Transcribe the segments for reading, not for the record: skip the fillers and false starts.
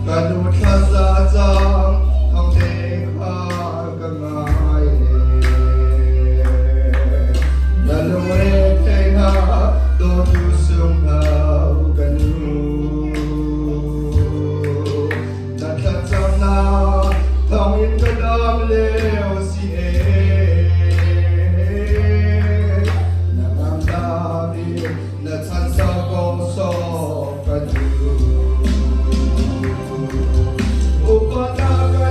Ka nu thlaza cam thawngte kha ka ngai Na lungre thei hna dawtu sung hau ka nu. Na thlacamnak thawngin ka dam lio si e. Na ngamdam i na chan sau ko sawh ka duh. Upa na ka.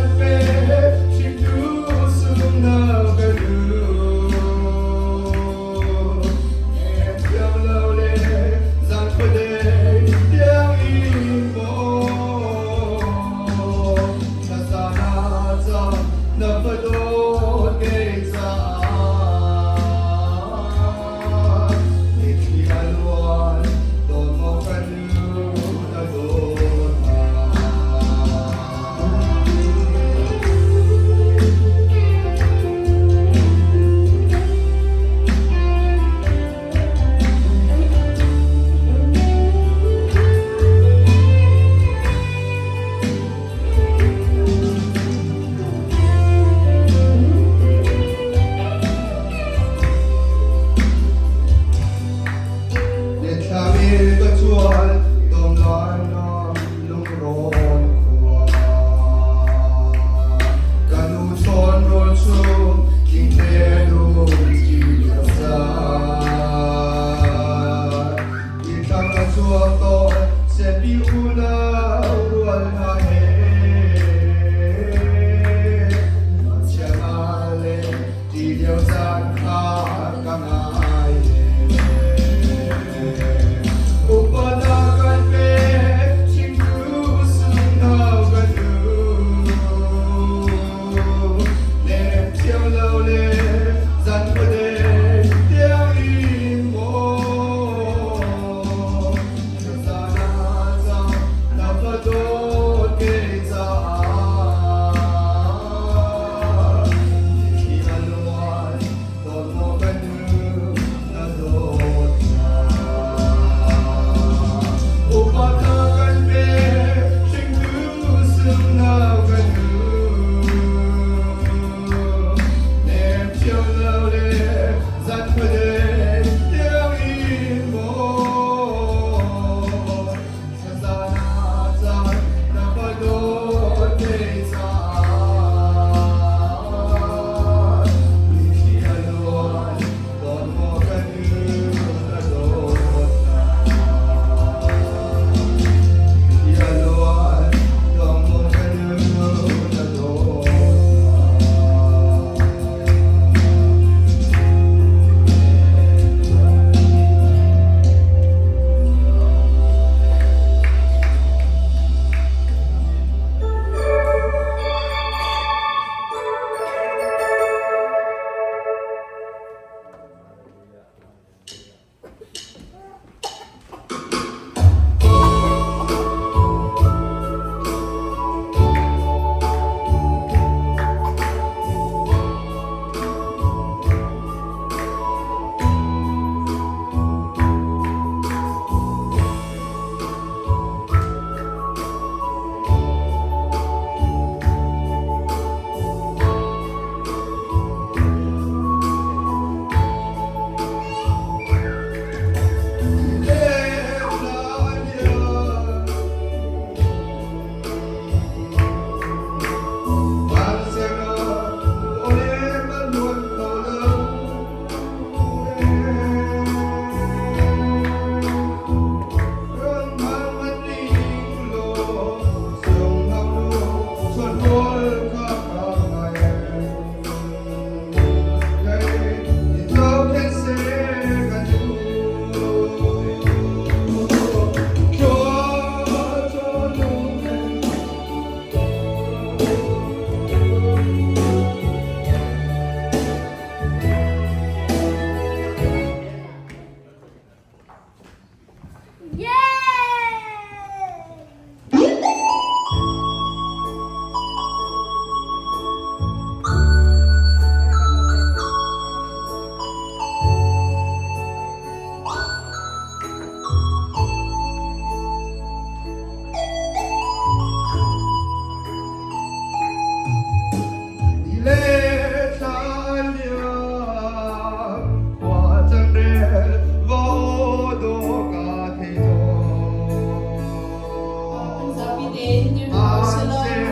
tein dir hna usih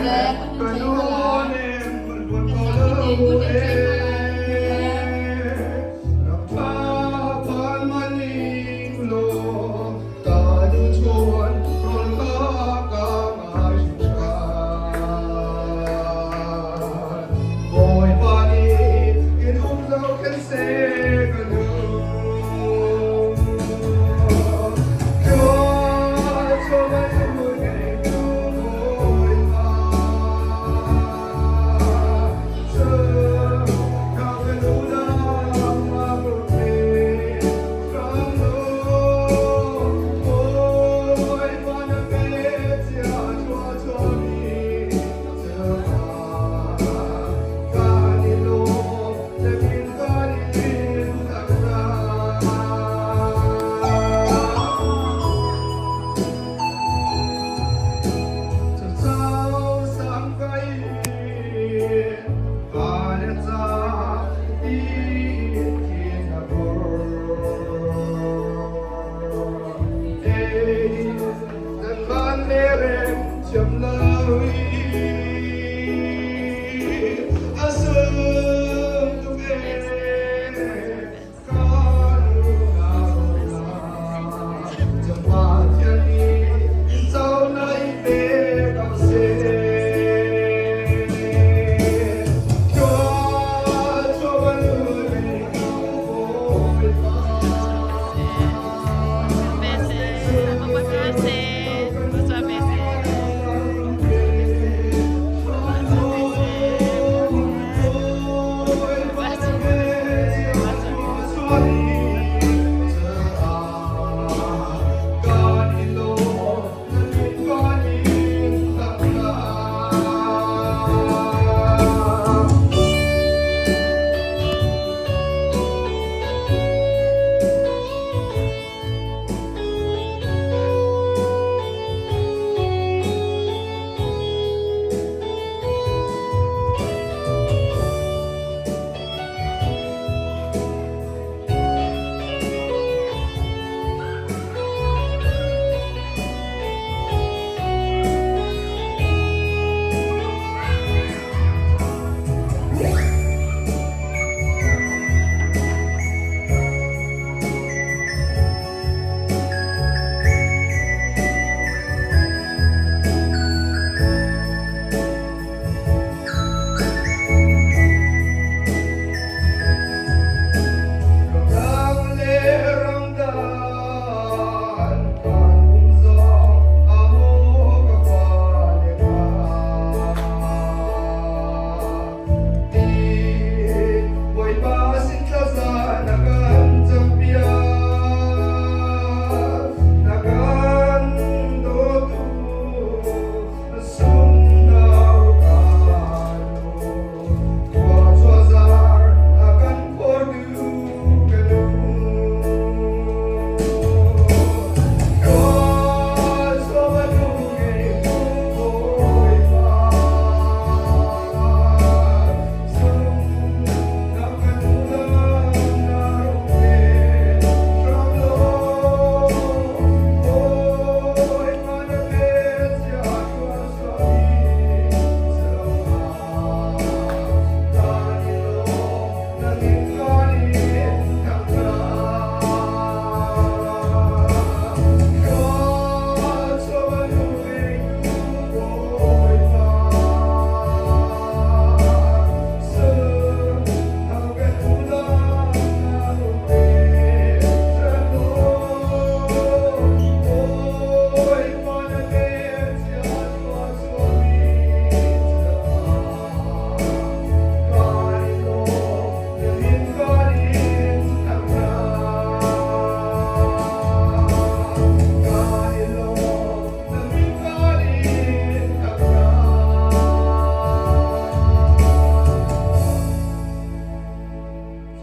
law nu le kut in tlai hna lai. Kan zapi tein kut in tlai hna lai. Nu le. Bawipa nih in um zohkhenh seh ka duh.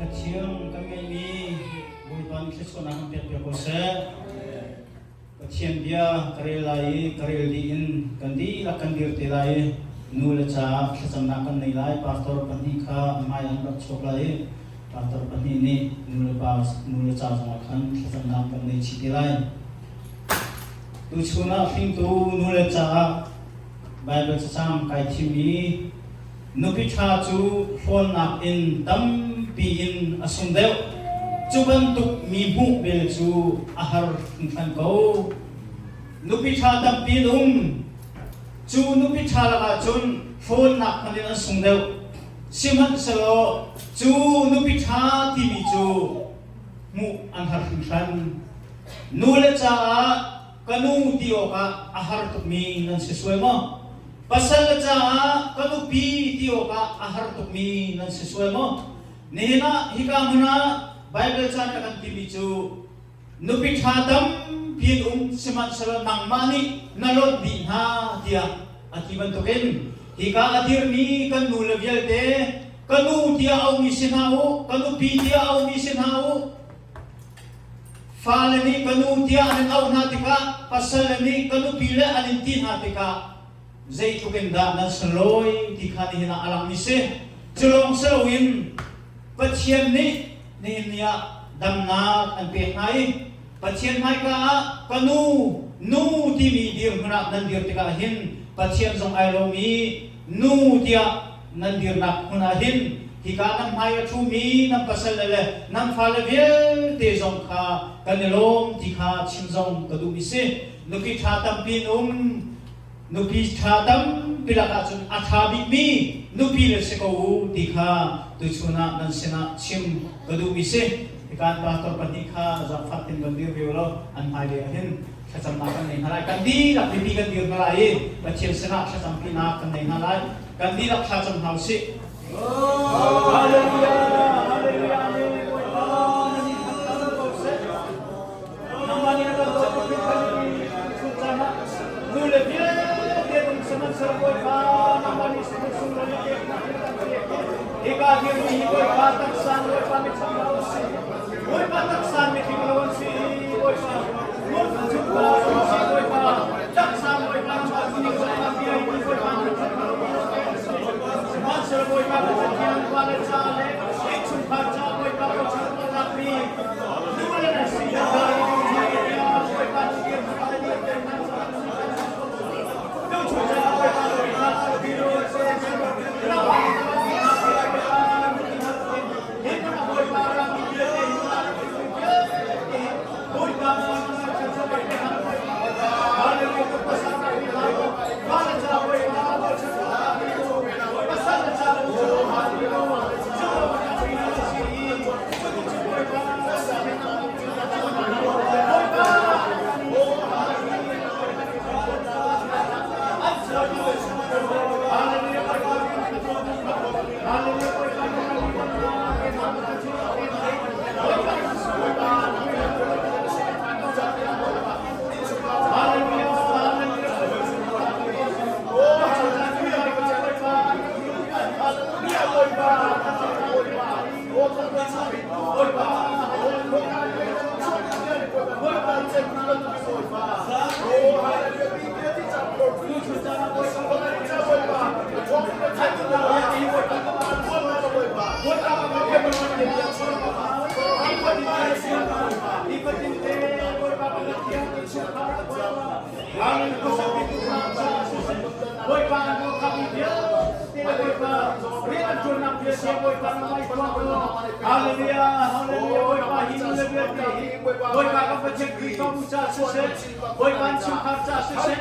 Cathiang kan ngeihmi Bawipa nih thluachuahnak kan pekpiak ko seh. Pathian bia ka rel lai i ka rel dih in kan dihlak kan dir te lai i nu le caah thlacamnak kan nei lai. Pastor pahnih kha a hmai an rak chuak lai i pastor pahnih nih nu le pa nu le ca zongah khan thlacamnak kan nei chih te lai. Tuchun ah hringtu nu le caah Baibal cacang kai thim i nupi ṭha cu hlawnnak in tampi in a sung deuh. Cu bantuk mi hmuh bel cu a har hringhran ko. Nupi ṭha tampi an um. Cu nupi ṭha lakah cun hlawnnak hmanh in an sung deuh. Sihmanhsehlaw cu nupi ṭha timi cu hmuh an har hringhran. Nule caah ka nu ti awkah a har tukmi nan si sual maw? Pasal le caah ka nupi ti awkah a har tukmi nan si sual maw? Nihin ah hika hmun ah Baibal ca nih a kan timi cu nupi ṭha tampi an um sihmanhsehlaw nangmah nih na lonh dih hna tiah a ti bantukin hika a dirmi kan nule vialte ka nu tiah aumi si hna u, ka nupi tiah aumi si hna u, Fale nih ka nu tiah an in auh hna tikah pasal nih ka nupi le an in ti hna tikah zeitluk in dah nan sunlawi ti kha nihin ah a langmi si. Cu lawng si loin Pathian nih nihin ni ah damnak an pek hna i Pathian hmaika ah ka nu, nu timi dirhmun ah nan dir tikah hin Pathian zong ai lawm i nu tiah nan dirnak hmun ah hin hika nan hmai a ṭhumi nan pasal le nan fale vialte zong kha kan i lawm ti kha chim zong ka duhmi si. Nupi ṭha tampi in um, nupi ṭha tampi lakah cun a ṭha bikmi nupi le si ko u ti kha tuchun ah nan sinah chim ka duhmi si. Hika pastor pahnih kha zaangfah tin van dir ve law an hmailei ah hin thlacamnak kan nei hna lai. Kan dihlak mipi kan dir hna lai i Pathian sinah thlacampinak kan nei hna lai. Kan dihlak thlacam hna usih. Hallelujah! Hallelujah! Amen. Bawipa na min thangṭhat ko seh. Nangmah nih na kan dawt tuk hringhran i chun caan ah nu le vialte tung sihmanhsehlaw Bawipa nangmah nih sunglawi peknak in kan pek i hika dirmi hi Bawipa taksa Bawipa mitthlam lo si. Bawipa taksa mitling lo an si i Bawipa ngun chungkhar an si Bawipa taksa Bawipa nangmah nih Bawipa bia in Bawipa mitthlam lo Sihmanhsehlaw Bawipa Pathian fale ca le innchungkhar ca Bawipa bochan awktlakmi nu le na si hna Bawipa Pathian fale nih Bawipa kan Pathian Khrihfabu ca siseh, Bawipa chungkhar ca siseh,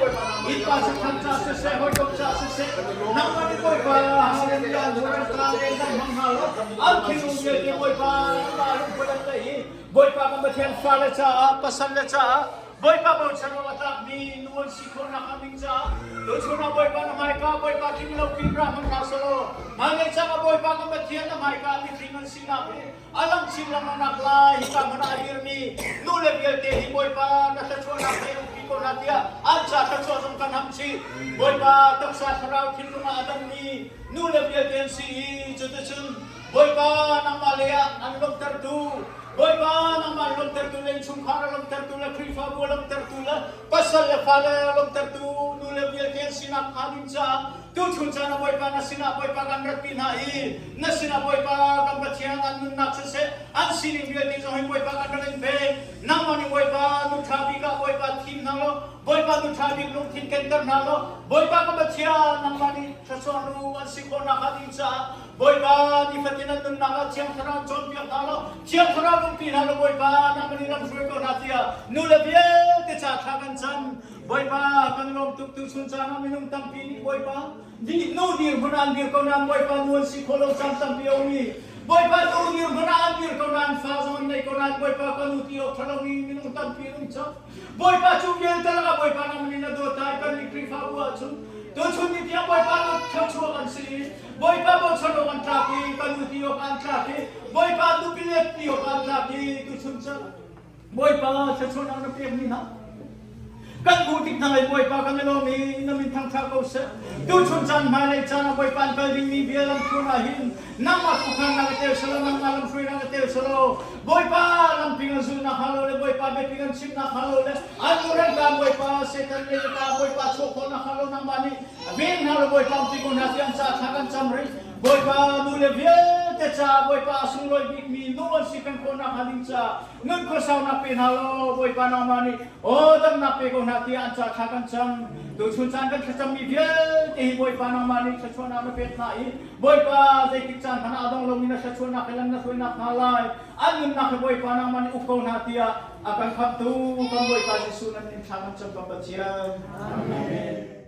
innpa chungkhar ca siseh, hawikom ca siseh, nangmah nih Bawipa hallelujah an ka le nan hmang hna lo, an thinlung vialte Bawipa nangmah lungput an ngei i Bawipa kan Pathian fale caah, pasal le caah Bawipa bochan awk a tlakmi nu an si khawhnak hnga ding caah tuchun ah Bawipa na hmaika Bawipa tling lo pin ra hmang hna selaw hmailei cang ah Bawipa kan Pathian na hmaika mitling an sinak hi a lang chin lengmang lai hika hmun ah a dirmi nu le vialte hi Bawipa na thluachuahnak hei umpi ko hna tiah an ca thluachuah zong kan ham chih Bawipa taksa thlarau thinlung ah a dammi nu le vialte an si i cuticun Bawipa nangmah lei ah an lawmhtertu Bawipa nangmah lawmhtertu le innchungkhar a lawmhtertu le Khrihfabu a lawmhtertu le pasal le fale a lawmhtertu nu le vialte an sinak hnga. ding caah tuchun caan ah Bawipa na sinah Bawipa kan ratpi hna i na sinah Bawipa kan Pathian an nunnak siseh an sining vialte zong hi Bawipa kan rak in pek. Nangmah nih Bawipa nu ṭha bik ah Bawipa thim hna law Bawipa nu ṭha bik lungthin kenter hna law Bawipa ka Pathian nangmah nih thluachuah nu an si khawh nakhnga ding caah Bawipa nifatin an nunnak ah Thiang Thlarau cawnpiak hna law Thiang Thlarau umpi hna law Bawipa nangmah nih lam hruai ko hna tiah nule vialte ca thla kan cam. Bawipa kan lawm tuk tuchun caan ah minung tampi nih Bawipa di nu dirhmun an dir ko nain Bawipa nu an si khawh lo caan tampi a um i Bawipa nu dirhmun ah an dir ko nain fa zong an nei ko nain Bawipa ka nu ti awk ṭha lomi minung tampi an um cang. Bawipa cu vialte lakah Bawipa nang nih na dawt lai kan nih Khrihfabu ahcun tuchun ni tiang Bawipa nu thluachuak an si i Bawipa bochan awk an tlak i kan nu ti awk an tlak i Bawipa nupi le ti awk an tlak i tuchun caan Bawipa thluachuahnak na pekmi hna kan hmuh tik hna i Bawipa kan i lawm i na min thangṭha ko seh. Tuchun caan hmailei caan ah Bawipa an kal dingmi bia lamthluan ah hin nangmah khuakhannak a tel selaw nangmah lamhruainak a tel selaw Bawipa lampi an zulhnak hnga lo le Bawipa biapi an chimnak hnga lo le an murengka Bawipa Satan le ka Bawipa chuah khawhnak hnga lo nangmah nih veng hna lo Bawipa um ti ko hna tiang ca thla kan cam rih Bawipa nu le vialte ca Bawipa a sunglawi bikmi nu an si peng khawhnak hnga ding ca nun khuasaunak pe hna law Bawipa nangmah nih aw damnak pe ko hna tiah an ca thla kan cam tuchun caan kan thlacammi vialte hi Bawipa nangmah nih thluachuahnak na pek hna i Bawipa zeitik caan hmanh ah a dong lomi na thluachuahnak he lam na hruainak hna lai an nunnak hi Bawipa nangmah nih uk ko hna tiah a kan khamhtu kan Bawipa Jesuh nan min thla kan cam kan Pathian. Amen.